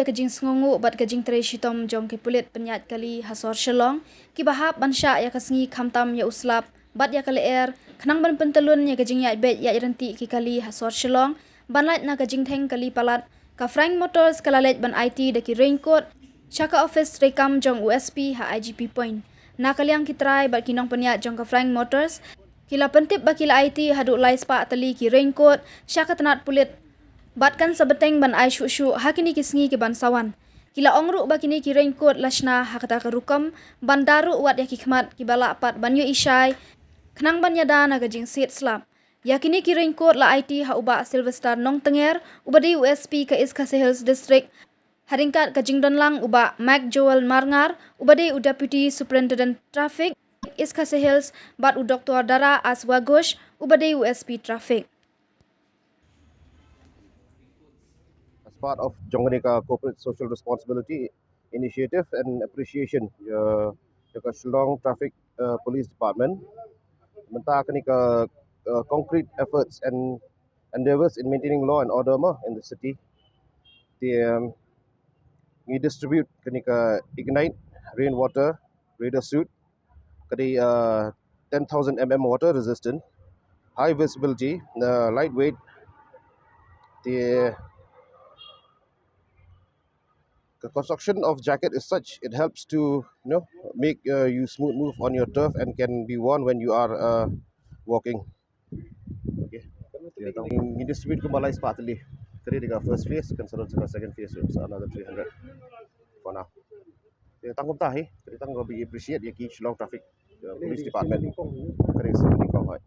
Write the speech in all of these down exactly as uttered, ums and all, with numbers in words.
ka jingsngewnguh bad ka jingtrei shitom jong ki pulit pynïaid kali ha sor Shillong, kiba hap ban shah ïa ka sngi khamtam ïa u slap bad ïa ka lyer, khnang ban pyntyllun ïa ka jingïaid beit ïaid ryntih ki kali ha sor Shillong, ban lait na ka jingtheng kali palat, ka Frank Motors ka la leit ban aiti da ki raincoat sha ka ophis treikam jong u S P ha I G P Point. Na ka liang ki trai bad ki nongpynïaid jong ka Frank Motors, ki la pyntip ba ki la aiti haduh lai spah tylli ki raincoat sha ka tnat pulit, bad kan sa bteng ban ai shuh shuh ha kine ki sngi ki ban sa wan. Ki la ong ruh ba kine ki raincoat la shna ha kata ka rukom ban da ruh wat ïa ki khmat kiba lah pat ban ïohi shai, khnang ban ïada na ka jingsiat slap. Ïa kine ki raincoat la aiti ha u Bah Sylvester Nongtnger, uba dei u S P ka East Khasi Hills District, ha ryngkat ka jingdon lang u Bah Mac Joel Marngar, uba dei u Deputy Superintendent Traffic East Khasi Hills, bad u Doktor Dara Aswagush, uba dei u S P Traffic. As part of jong kane ka corporate social responsibility initiative and appreciation, uh, jong ka Shillong Traffic, uh, Police Department, mynta kane ka, uh, concrete efforts and endeavors in maintaining law and order mo in the city. Te, um, ngi distribute kane ka Ignite rainwater radar suit, ka dei, uh, ten thousand M M water resistant, high visibility, uh, lightweight. The, the construction of jacket is such, it helps to, you know, make, uh, you smooth move on your turf and can be worn when you are, uh, walking. Okay. Te tang ngi distribute kumba lai spah tylli. Ka dei ka first phase, kan sa don ka second phase, so another three hundred for now. Te tang kumta hi, te tang ka ba appreciate ïa ki Shillong Traffic, uh, Police Department. Ka dei sa nyngkong hi.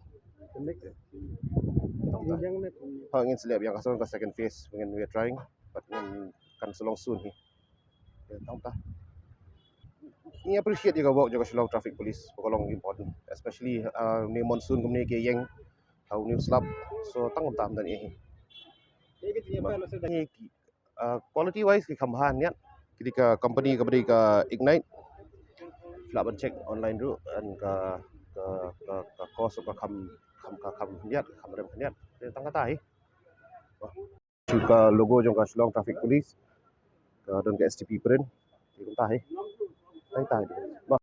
Tang kumta. Ha, ngin sa leh ïa ka sa don ka second phase, ngin, we are trying, but ngin kan sa long soon hi. Te tang kumta. Ngi appreciate ïa ka work jong ka Shillong Traffic Police, ka long important, especially, uh, ne monsoon kumne ki ïeng ha u new slap. So tang kumta mynta hi. Ngi, uh, quality wise ki kham bha hangne. Ki dei ka company kaba dei ka Ignite. Phi lah ban check online ruh, and ka, ka, ka, ka cost ka kham, kham, ka kham hangne, ka kham rem hangne. Te tang kata hi. Shu ka logo jong ka Shillong Traffic Police. Ka don ka S T P print. Te kumta hi. Tang kata hi. Bah.